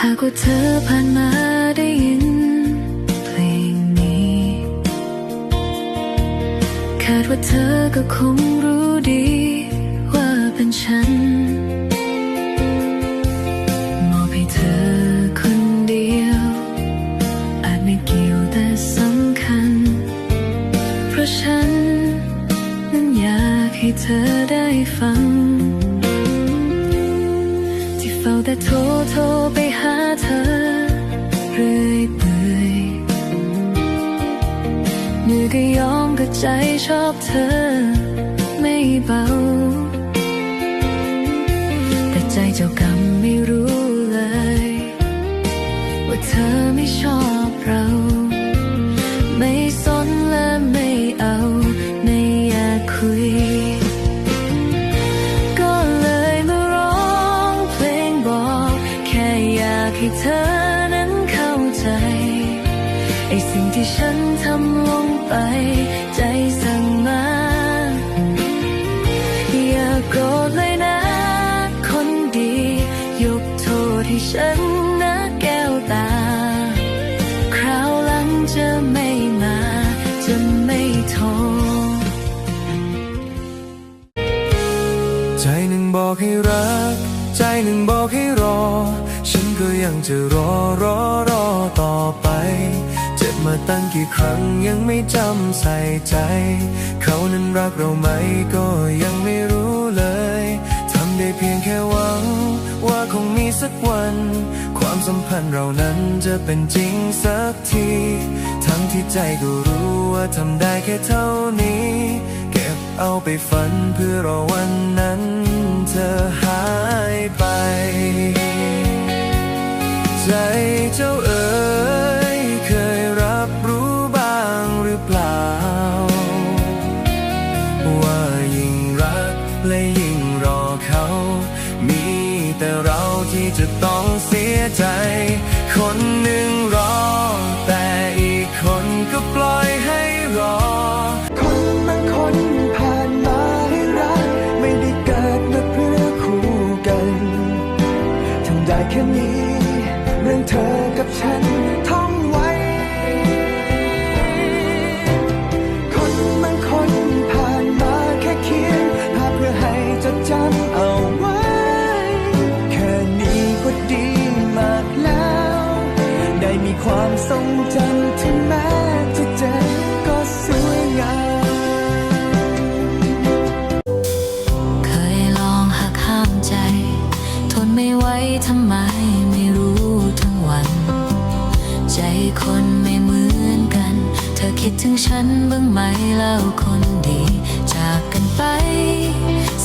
หากว่าเธอผ่านมาได้ยินเพลงนี้ คาดว่าเธอก็คงรู้ดีว่าเป็นฉัน มอบให้เธอคนเดียว อาจไม่เกี่ยวแต่สำคัญ เพราะฉันนั้นอยากให้เธอได้ฟัง ที่เฝ้าแต่โทรโทรไปหาเธอเรื่อยเปื่อย เหนื่อยก็ยอมก็ใจชอบเธอไม่เบา แต่ใจเจ้ากรรมไม่รู้เลย ว่าเธอไม่ชอบเรา ไม่สนและไม่เอา ไม่อยากคุย ก็เลยมาร้องเพลงบอก แค่อยากให้เธอนั้นเข้าใจ ไอ้สิ่งที่ฉันทำลงไป ใจสั่งมา อย่าโกรธเลยนะคนดี ยกโทษให้ฉันนะแก้วตา คราวหลังจะไม่มา จะไม่โทร ใจหนึ่งบอกให้รัก ใจหนึ่งบอกให้รอ ฉันก็ยังจะรอ รอ รอต่อไป เจ็บมาตั้งกี่ครั้งยังไม่จำใส่ใจ เขานั้นรักเราไหมก็ยังไม่รู้เลย ทำได้เพียงแค่หวัง ว่าคงมีสักวัน ความสัมพันธ์เรานั้นจะเป็นจริงสักที ทั้งที่ใจก็รู้ว่าทำได้แค่เท่านี้ เก็บเอาไปฝันเพื่อรอวันนั้นเธอหายไป ใจเจ้าเอ๋ย เคยรับรู้บ้างหรือเปล่า ว่ายิ่งรักและยิ่งรอเขา มีแต่เราที่จะต้องเสียใจ คนหนึ่งรอ แต่อีกคนก็ปล่อยให้รอ คนบางคนผ่านมาให้รัก ไม่ได้เกิดมาเพื่อคู่กัน ทำได้แค่นี้ เรื่องเธอกับฉันท่องไว้ คนบางคนผ่านมาแค่เคียงภาพเพื่อให้จดจำเอาไว้ แค่นี้ก็ดีมากแล้ว ได้มีความทรงจำถึงแม้จะเจ็บก็สวยงาม เคยลองหักห้ามใจ ทนไม่ไหวทำไมไม่รู้ทั้งวัน ใจคนไม่เหมือนกัน เธอคิดถึงฉันบ้างไหมเล่าคนดี จากกันไป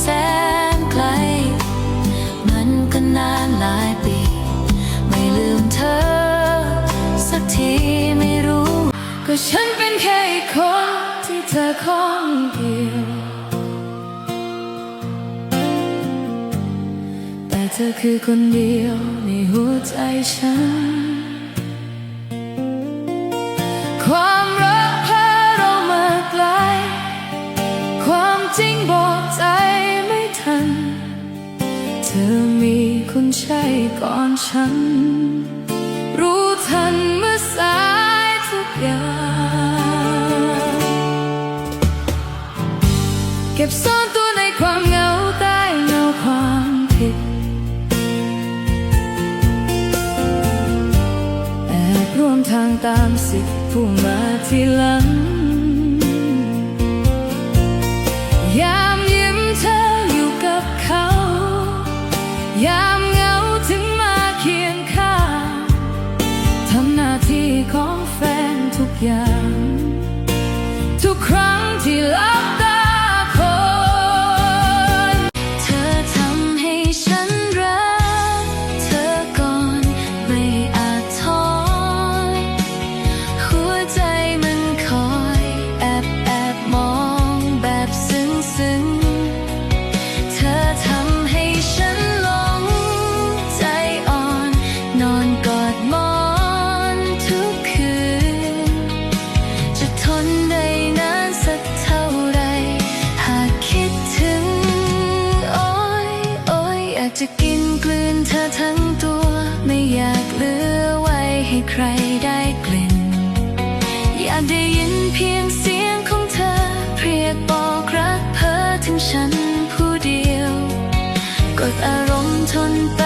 แสนไกล มันก็นานหลายปี ไม่ลืมเธอสักทีไม่รู้ ก็ฉันเป็นแค่อีกคนที่เธอข้องเกี่ยว แต่เธอคือคนเดียวในหัวใจฉัน ความรักพาเรามาไกล ความจริงบอกใจไม่ทัน เธอมีคนใช่ก่อนฉัน รู้ทันเมื่อสายทุกอย่าง เก็บซ่อนตัวในความเหงาใต้เงาความผิด แอบร่วมทางตามสิทธิ์ผู้มาทีหลัง ยามยิ้มเธออยู่กับเขา ยามเหงาถึงมาเคียงข้าง ทำหน้าที่ของแฟนทุกอย่าง ทุกครั้งที่หลับตาคน เธอทำให้ฉันรักเธอก่อน ไม่อาจถอน หัวใจมันคอยแอบแอบมองแบบซึ้งๆ เธอทำให้ฉันหลง ใครได้กลิ่น อยากได้ยินเพียงเสียงของเธอ เรียกบอกรักเพ้อถึงฉันผู้เดียว กดอารมณ์ทนไป